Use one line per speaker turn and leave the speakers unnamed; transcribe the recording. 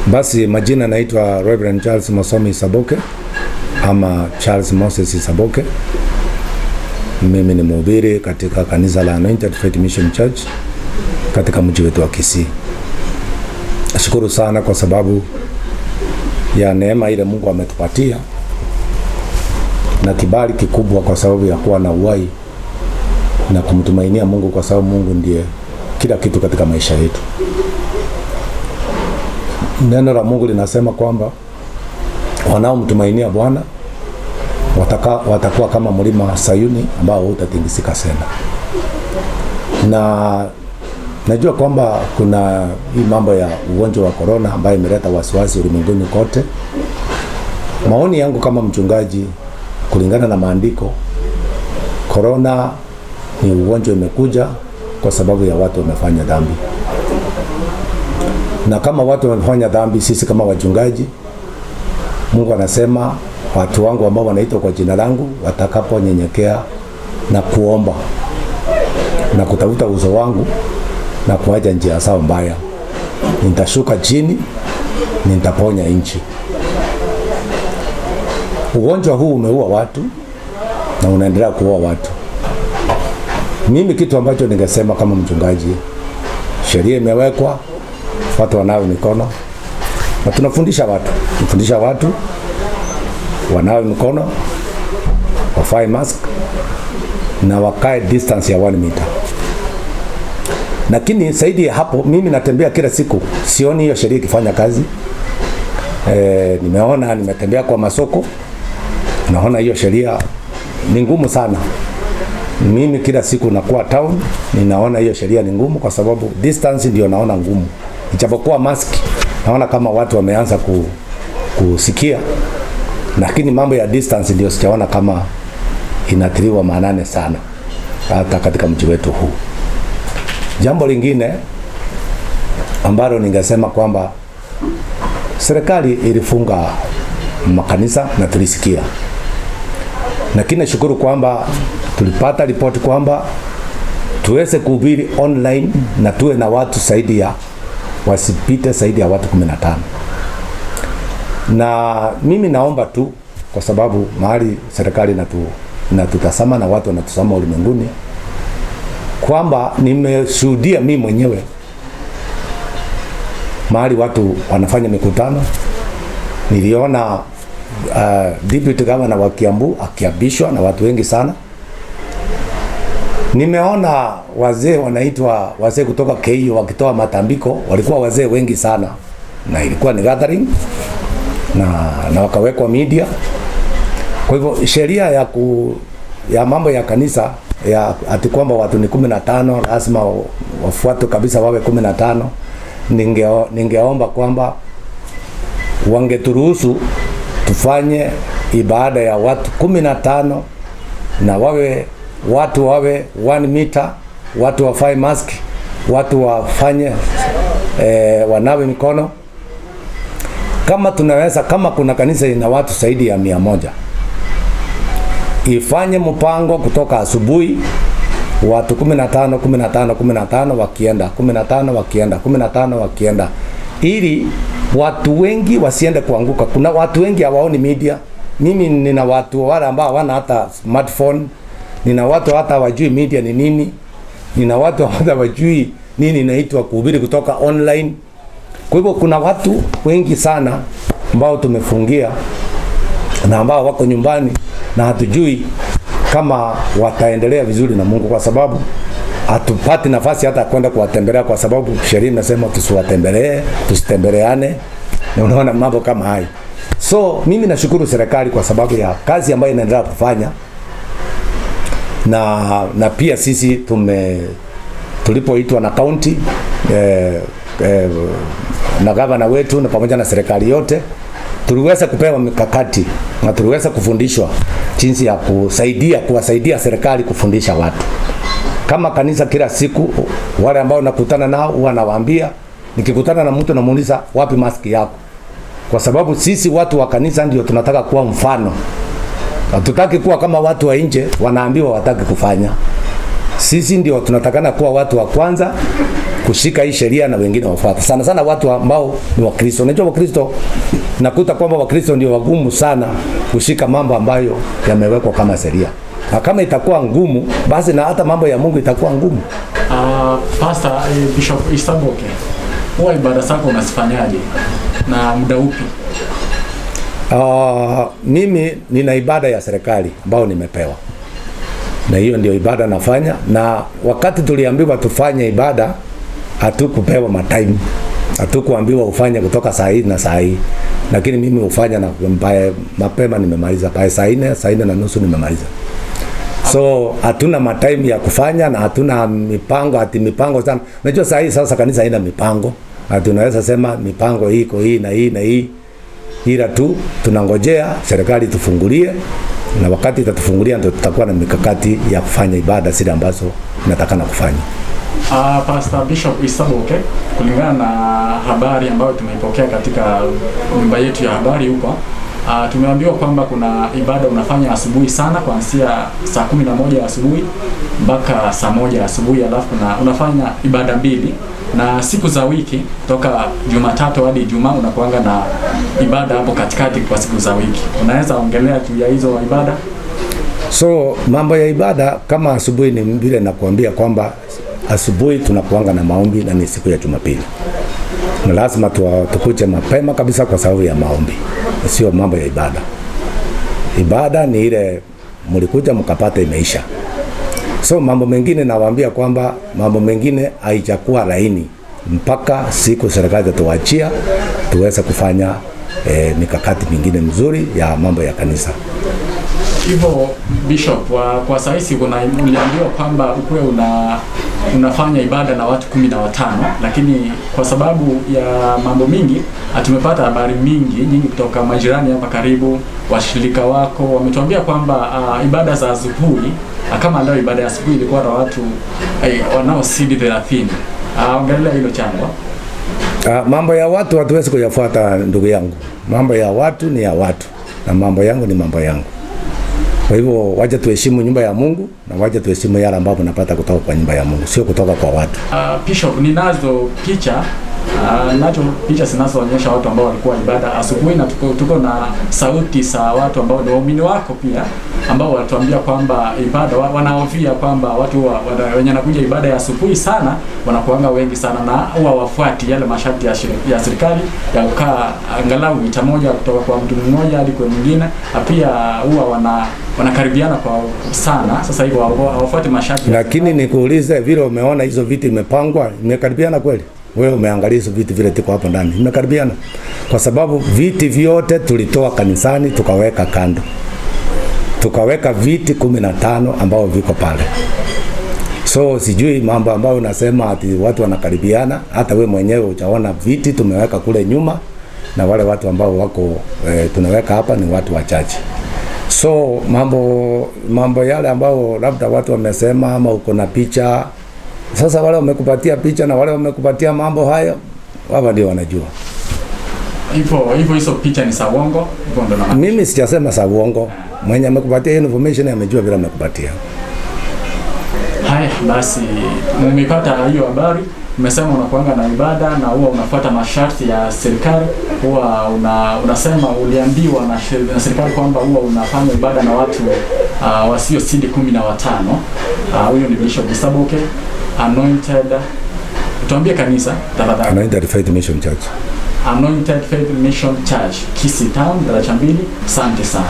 Basi majina naitwa Reverend Charles Mosomi Isaboke ama Charles Moses Isaboke. Mimi ni mhubiri katika kanisa la Anointed Faith Mission Church katika mji wetu wa Kisii. Nashukuru sana kwa sababu ya neema ile Mungu ametupatia na kibali kikubwa kwa sababu ya kuwa na uhai na kumtumainia Mungu kwa sababu Mungu ndiye kila kitu katika maisha yetu. Neno la Mungu linasema kwamba wanaomtumainia Bwana watakuwa kama mlima wa Sayuni ambao hutatingisika tena. Na najua kwamba kuna hii mambo ya ugonjwa wa corona ambayo imeleta wasiwasi ulimwenguni kote. Maoni yangu kama mchungaji, kulingana na maandiko, corona ni ugonjwa imekuja kwa sababu ya watu wamefanya dhambi, na kama watu wamefanya dhambi, sisi kama wachungaji, Mungu anasema watu wangu ambao wanaitwa kwa jina langu watakaponyenyekea na kuomba na kutafuta uso wangu na kuacha njia zao mbaya, nitashuka chini, nitaponya nchi. Ugonjwa huu umeua watu na unaendelea kuua watu. Mimi kitu ambacho ningesema kama mchungaji, sheria imewekwa, watu wanawe mikono na tunafundisha watu, tunafundisha watu wanawe mikono, wavae mask na wakae distance ya 1 meter. Lakini zaidi ya hapo, mimi natembea kila siku, sioni hiyo sheria ikifanya kazi. Nimeona, nimetembea kwa masoko, naona hiyo sheria ni ngumu sana. Mimi kila siku nakuwa town, ninaona hiyo sheria ni ngumu kwa sababu distance ndio naona ngumu. Ijapokuwa mask naona kama watu wameanza kusikia, lakini mambo ya distance ndio sijaona kama inatiliwa maanane sana hata katika mji wetu huu. Jambo lingine ambalo ningesema kwamba serikali ilifunga makanisa na tulisikia, lakini nashukuru kwamba tulipata ripoti kwamba tuweze kuhubiri online na tuwe na watu zaidi ya wasipite zaidi ya watu 15. Na mimi naomba tu, kwa sababu mahali serikali inatutazama na watu wanatazama ulimwenguni, kwamba nimeshuhudia mimi mwenyewe mahali watu wanafanya mikutano. Niliona deputy governor wa Kiambu akiapishwa na watu wengi sana. Nimeona wazee wanaitwa wazee kutoka KU wakitoa matambiko, walikuwa wazee wengi sana, na ilikuwa ni gathering na wakawekwa media. Kwa hivyo sheria ya mambo ya kanisa ya ati kwamba watu ni 15 lazima wafuatwe kabisa wawe 15, ningeomba kwamba wangeturuhusu tufanye ibada ya watu 15 na wawe watu wawe 1 meter, watu wavae mask, watu wafanye wanawe mikono. Kama tunaweza, kama kuna kanisa ina watu zaidi ya 100, ifanye mpango kutoka asubuhi, watu 15, 15, 15 wakienda, 15 wakienda, 15 wakienda, ili watu wengi wasiende kuanguka. Kuna watu wengi hawaoni media. Mimi nina watu wale ambao hawana hata smartphone, nina watu hata hawajui media ni nini, nina watu hata hawajui nini inaitwa kuhubiri kutoka online. Kwa hivyo kuna watu wengi sana ambao tumefungia na ambao wako nyumbani na hatujui kama wataendelea vizuri na Mungu, kwa sababu hatupati nafasi hata kwenda kuwatembelea, kwa sababu sheria inasema tusiwatembelee, tusitembeleane, na unaona mambo kama hayo. So mimi nashukuru serikali kwa sababu ya kazi ambayo inaendelea kufanya, na pia sisi tulipoitwa na county na gavana wetu na pamoja na serikali yote, tuliweza kupewa mikakati na tuliweza kufundishwa jinsi ya kuwasaidia serikali kufundisha watu. Kama kanisa kila siku wale ambao nakutana nao huwa nawaambia, nikikutana na mtu namuuliza wapi maski yako, kwa sababu sisi watu wa kanisa ndio tunataka kuwa mfano. Hatutaki kuwa kama watu wa nje wanaambiwa wataki kufanya. Sisi ndio tunatakana kuwa watu wa kwanza kushika hii sheria na wengine wafuate. Sana sana watu ambao ni Wakristo. Unajua Wakristo, nakuta kwamba Wakristo ndio wagumu sana kushika mambo ambayo yamewekwa kama sheria. Na kama itakuwa ngumu, basi na hata mambo ya Mungu itakuwa ngumu.
Pastor Bishop Isaboke, huwa ibada zako unazifanyaje na muda upi?
Mimi nina ibada ya serikali ambayo nimepewa, na hiyo ndio ibada nafanya. Na wakati tuliambiwa tufanye ibada, hatukupewa matime, hatukuambiwa ufanye kutoka saa hii na saa hii, lakini mimi hufanya na mapema nimemaliza pale saa 4, 4:30 nimemaliza. So hatuna matime ya kufanya na hatuna mipango ati mipango sana. Unajua saa hii sasa kanisa haina mipango, ati unaweza sema mipango hii iko hii na hii na hii, ila tu tunangojea serikali tufungulie, na wakati itatufungulia ndio tutakuwa na mikakati ya kufanya ibada zile ambazo tunatakana kufanya.
Pastor Bishop Isaboke, kulingana na habari ambayo tumeipokea katika nyumba yetu ya habari huko, tumeambiwa kwamba kuna ibada unafanya asubuhi sana kuanzia saa 11 asubuhi mpaka saa 1 asubuhi, alafu na unafanya ibada mbili na siku za wiki kutoka Jumatatu hadi Ijumaa unakuanga na ibada hapo katikati kwa siku za wiki. Unaweza ongelea juu ya hizo ibada?
So mambo ya ibada kama asubuhi ni vile nakuambia kwamba asubuhi tunakuanga na maombi na ni siku ya Jumapili, na lazima tukuje mapema kabisa kwa sababu ya maombi, sio mambo ya ibada. Ibada ni ile mlikuja mkapata imeisha. So mambo mengine nawaambia kwamba mambo mengine haijakuwa laini mpaka siku serikali itatuachia tuweze kufanya mikakati mingine mzuri ya mambo ya kanisa.
Hivyo Bishop, kwa sahizi kuna uliambiwa kwamba ukuwe unafanya ibada na watu 15, lakini kwa sababu ya mambo mingi tumepata habari mingi nyingi kutoka majirani hapa karibu, washirika wako wametuambia kwamba ibada za asubuhi, kama leo ibada ya asubuhi ilikuwa na watu wanaozidi 30. Ongelea hilo jambo.
Mambo ya watu hatuwezi kuyafuata ndugu yangu. Mambo ya watu ni ya watu na mambo yangu ni mambo yangu. Kwa hivyo wacha tuheshimu nyumba ya Mungu na wacha tuheshimu yale ambayo tunapata kutoka kwa nyumba ya Mungu, sio kutoka kwa watu.
Bishop, ninazo picha nacho picha zinazoonyesha watu ambao walikuwa ibada asubuhi na tuko na sauti za watu ambao ni waumini wako pia ambao walituambia kwamba ibada wanahofia kwamba watu wenye wanakuja ibada ya asubuhi sana wanakuanga wengi sana na huwa wafuati yale masharti ya serikali ya kukaa angalau mita moja kutoka kwa mtu mmoja hadi kwa mwingine, na pia huwa wanakaribiana kwa sana. Sasa hivyo hawafuati masharti.
Lakini nikuulize, vile umeona hizo viti imepangwa, imekaribiana kweli? Wewe umeangalia hizo viti vile tiko hapo ndani, imekaribiana? Kwa sababu viti vyote tulitoa kanisani tukaweka kando, tukaweka viti 15 ambao viko pale. So sijui mambo ambayo unasema ati watu wanakaribiana, hata we mwenyewe utaona viti tumeweka kule nyuma, na wale watu ambao wako tunaweka hapa ni watu wachache. So mambo yale ambao labda watu wamesema ama uko na picha. Sasa wale wamekupatia picha na wale wamekupatia mambo hayo, wao ndio wanajua.
Hivyo hizo picha ni za uongo, hivyo ndio na
Mimi sijasema za uongo. Mwenye amekupatia hiyo information amejua vile amekupatia.
Haya basi, mmepata hiyo habari. Umesema unakuanga na ibada na huwa unafuata masharti ya serikali. Huwa unasema uliambiwa na serikali kwamba huwa unafanya ibada na watu wasiozidi 15. Huyo ni Bishop Isaboke Anointed. Tuambie kanisa tafadhali.
Anointed Faith Mission Church.
Anointed Faith Mission Church, Kisii Town, daraja 2. Asante sana.